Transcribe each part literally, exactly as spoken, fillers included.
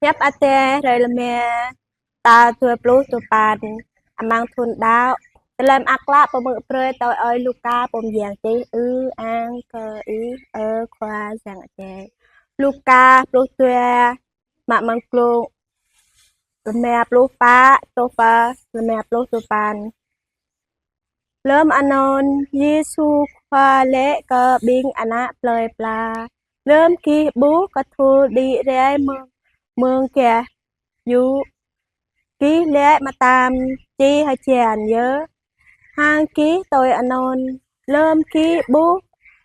Hiăp Adai hrơi rơma tal dua pluh duapăn amăng thun đăo. Tơlơi mơak klă pơmưk brơi tui ơi Luka pô mơyang čih. Ư-ang kơ Ih, ơ Khua Yang Adai. Luka pluh dua, mă mơ̆ng glông rơma pluh pă truh pơ rơma pluh duapăn. Lơm anŭn, Yêsu Khua laĭ kơ ƀing ană plơi pla: Lơm gih ƀuh kơthul đĭ rai mơ̆ng, mơ̆ng gah yŭ, gih laĭ mơtam: Či hơjan yơh, hăng gih tui anŭn. Lơm gih ƀuh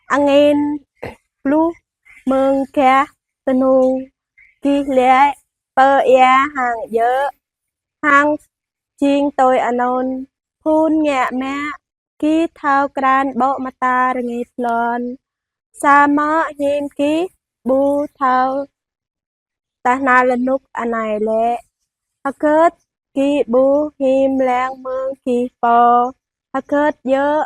angin bluh mơ̆ng gah tơnung, gih laĭ: Pơia hăng djơ̆, hăng jing tui anŭn. Phun ngă mă, gih thâo krăn ƀô̆ mơta rơngit lŏn, samơ̆ hiư̆m gih ƀu thâo tơhnal rơnŭk anai lĕ? Hơgĕt gih ƀuh hiam lăng mơ̆ng gih pô? Hơgĕt djơ̆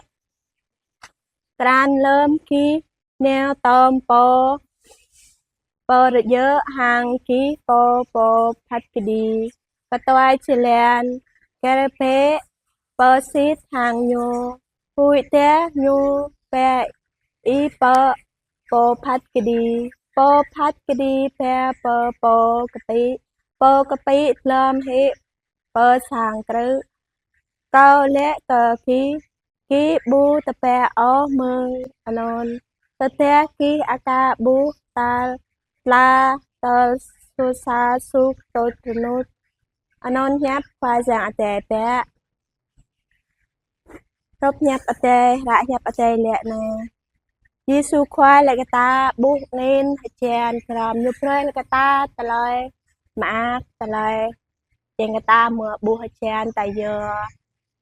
krăn lơm gih nao tơm pô, pô rơjơ̆ hăng gih pô, pô phat kơđi? Kơtuai jơlan, kơrơpê pơsit hăng ñu, huĭ tĕh ñu pĕ ih pơ pô phat kơđi, pô phat kơđi pĕ pơ pô kơpĭ, pô kơpĭ glŏm hĭ pơ sang krư̆. Kâo laĭ kơ gih, gih ƀu tơpă ôh mơ̆ng anŭn, tơdah gih aka ƀuh tal tla tơl susa suk tŭt rơnŭt. Anŭn hiăp Khua Yang Adai pĕ. Tŭp hiăp Adai, hră hiăp Adai laĭ anai: Yêsu Khua laĭ kơ ta ƀuh angin hơjan krŏm, ñu brơi kơ ta tơlơi mơak, tơlơi jing kơ ta mơ̆ ƀuh hơjan ta yơh.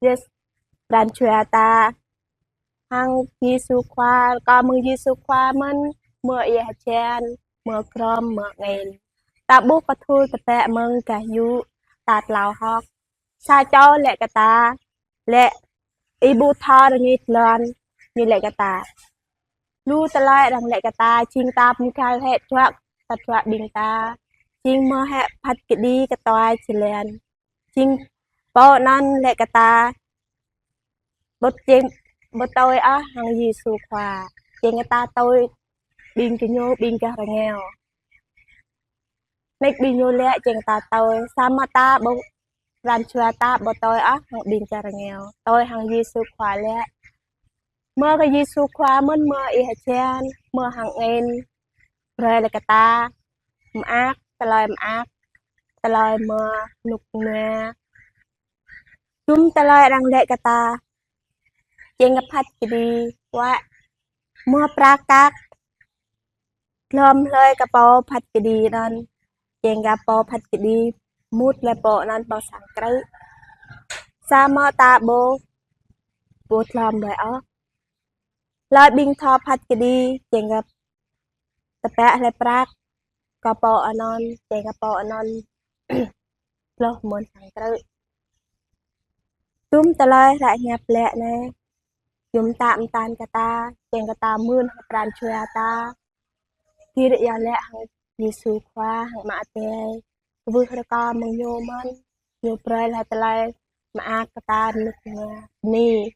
Yêsu pran jua ta hăng Yêsu Khua, kơ mơ̆ng Yêsu Khua mơ̆n mơ̆ ia hơjan, mơ̆ krŏm, mơ̆ angin. Ta ƀuh kơthul tơpă mơ̆ng gah yŭ, ta tlao hŏk. Sa čô laĭ kơ ta, laĭ: Ih ƀu thâo rơngit lŏn, ñu laĭ kơ ta. Lu tơlơi arăng laĭ kơ ta, jing ta pơgăl hĕ čuă, ta čuă ƀing ta, jing mơ̆ hĕ phat kơđi kơtuai jơlan. Jing pô anŭn laĭ kơ ta, ƀu jing, ƀu tui ôh hăng Yêsu Khua. Jing kơ ta tui ƀing gơñu, ƀing gah rơngiao. Nik ƀing ñu laĭ jing ta tui, samơ̆ ta ƀu, pran jua ta ƀu tui ôh hăng ƀing gah rơngiao, tui hăng Yêsu Khua laĭ. Mơ̆ kơ Yêsu Khua mơ̆n mơ̆ ia hơjan, mơ̆ hăng angin, brơi laĭ kơ ta mơak, tơlơi mơak, tơlơi mơ̆ rơnŭk rơnua. Jum tơlơi arăng laĭ kơ ta, jing kơ phat kơđi, wă mơ̆ prăk kăk glŏm hlơi kơ pô phat kơđi anŭn, jing kơ pô phat kơđi mŭt lĕ pô anŭn pơ sang krư̆. Samơ̆ ta ƀu, ƀu glŏm hlơi ôh. Hlơi ƀing thâo phat kơđi, jing kơ tơpă hlơi prăk kơ pô anŭn, jing kơ pô anŭn hloh mơ̆n sang krư̆. Jum tơlơi hră hiăp laĭ anai, jum ta mơtam kơ ta, jing kơ ta mưn hăng pran jua ta. Gir ia laĭ hăng Yêsu Khua, hăng Ama Adai, kwưh rơkâo mơ̆ng ñu mơ̆n, ñu brơi laih tơlơi mơak kơ ta rơnŭk rơnua. Amen.